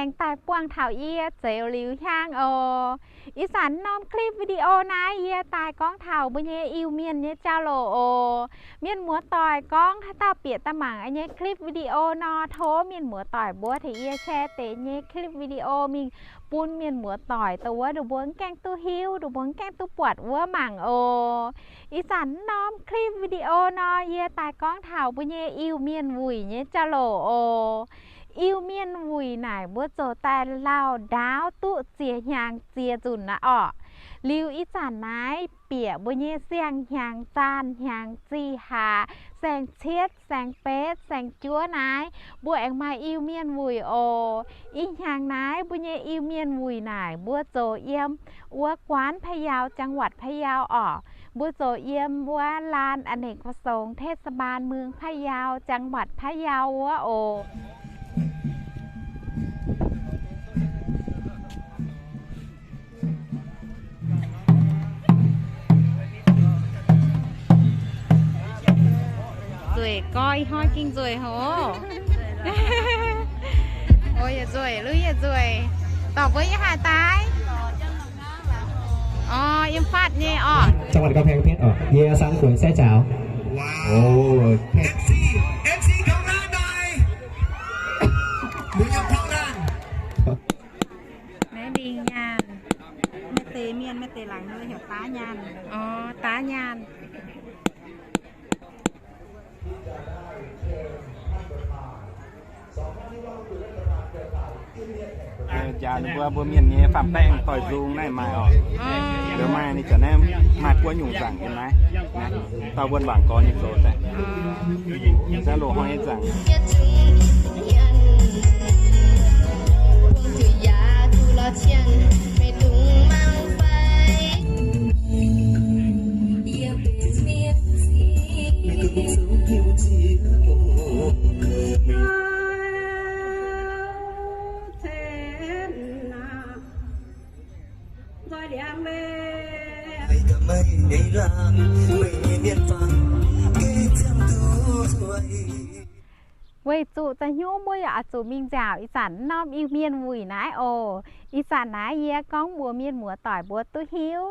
aengx daaih buangh taux yie zeux liuz hiaang oc. Ih zanc norm clip video naaiv yie daaih gorngv taux mbuo nyei Iu-Mienh nyei jauv-louc oc. Mienh muoz-doic gorngv haaix dauh bieqc daaih mangc yie nyei clip video nor, tov mienh muoz-doic mbuo tengx yie share deix nyei clip video mingh bun mienh muoz-doic dongh wuov ninh mbuo mv gaengh duqv hiuv, ninh mbuo mv gaengh duqv buatc wuov mangc oc. Ih zanc norm clip video nor yie daaih gorngv taux mbuo nyei Iu-Mienh wuic nyei jauv-louc oc. Iu-Mienh wuic naaic mbuo zoux daaih lauh ndaauv duqv ziex hnyangx ziex nzunc aqv orqc. Liuz ih zanc naaiv bieqc mbuo nyei siang-hnyangx zaanh hnyangx zih haax, saeng-cietv, saeng-betv, saeng-juov naaiv, mbuo aengx maaih Iu-Mienh wuic oc. Ih hnyangx naaiv mbuo nyei Iu-Mienh wuic naaic mbuo zoux yiem wuov กวนพะเยา จังหวัดพะเยา orqc. Mbuo zoux yiem wuov ลานอเนกประสงค์ เทศบาลเมืองพะเยา จังหวัดพะเยา wuov oc. Nzueic gorx, ih hnoi gengh nzueic hoc. O, yietc nzueic, lui yietc nzueic. Dorh mbuo yiem haaix daaih? O, yiem Fatv nyei orqc. จังหวัดกำแพงเพชร orqc. Yie San Guoqv Sai Zaux. Naaiv ndingh nyaanh. Maaih deix mienh, maaih deix laangz heuc daav nyaanh. O, daav nyaanh. Njaaux ninh mbuo, mbuo mienh nyei faam-baengh doix-nzung naaiv maaih orqc. Liuz maaih ninh zanc naaiv maaih buov nyungc nzaangc yiem naaiv. Dauh wuonh wangc gorx nyei zoux daaih. Zanc loz-hnoi nyei nzaangc. Weic zuqc da'nyungc mbuo yaac oix zuqc mingh nziaauc ih zanc norm Iu-Mienh wuic naaiv oc. Ih zanc naaiv yie gorngv mbuox mienh muoz-doic mbuo duqv hiuv,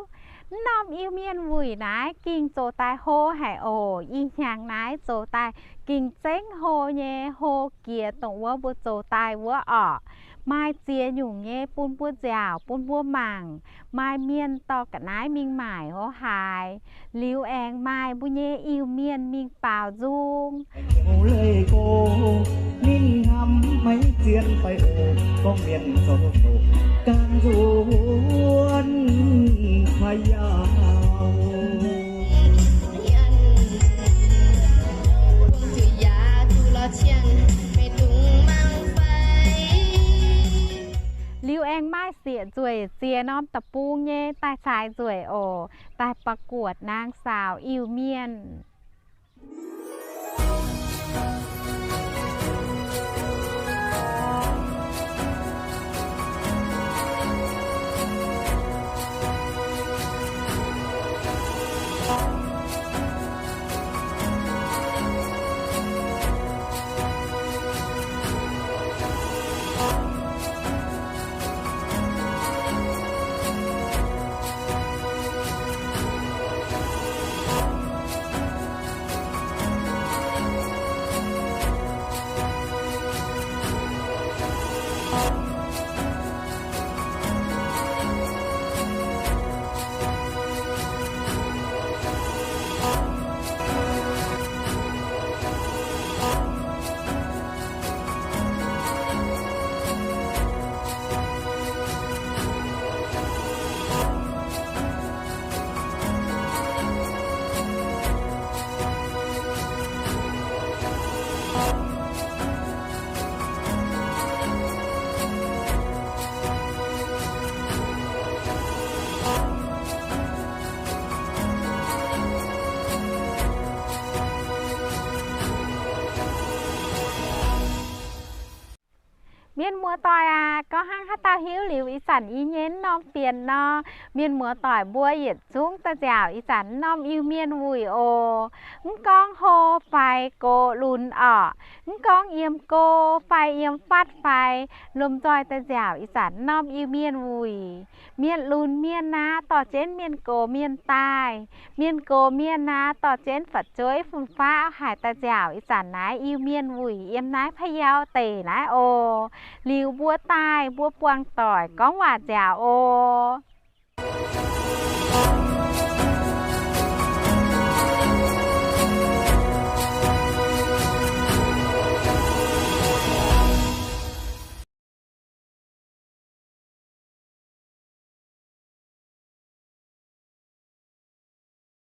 norm Iu-Mienh wuic naaiv ging zoux daaih hlo haic oc. Ih hnyangx naaiv zoux daaih ging zengv hlo nyei, hlo jiex dongh wuov mbuo zoux daaih wuov orqc. Maaih ziex nyungc nyei bun mbuo nziaauc, bun mbuo mangc. Maaih mienh dorh ga'naaiv mingh maaic hlo haaix. Liuz aengx maaih mbuo nyei Iu-Mienh mingh baaux nzung. Liuz aengx maaih sieqv nzueic ziex norm deic-bung nyei daaih caaix nzueic oc, daaih ประกวดนางสาว Iu-Mienh. Gorngv hnangv haaix dauh hiuv liuz ih zanc yie nyei m'normh fienx nor, mienh muoz-doic mbuo yietc zungv daaih nziaauc ih zanc m'normh Iu-Mienh wuic oc. Mv gorngv hlo fai gox lunx orqc, mv gorngv yiem go fai yiem fatv fai, lomh nzoih daaih nziaauc ih zanc m'normh Iu-Mienh wuic. Mienh lunx mienh aqv, dorh jienv mienh gox mienh daaih. Mienh gox mienh aqv, dorh jienv fu'jueiv fun-faqv haic daaih nziaauc ih zanc naaiv Iu-Mienh wuic yiem naaiv Pa'yau deic naaiv oc. Liuz mbuo daaih mbuo buangh doic gorngv waac nziaauc oc.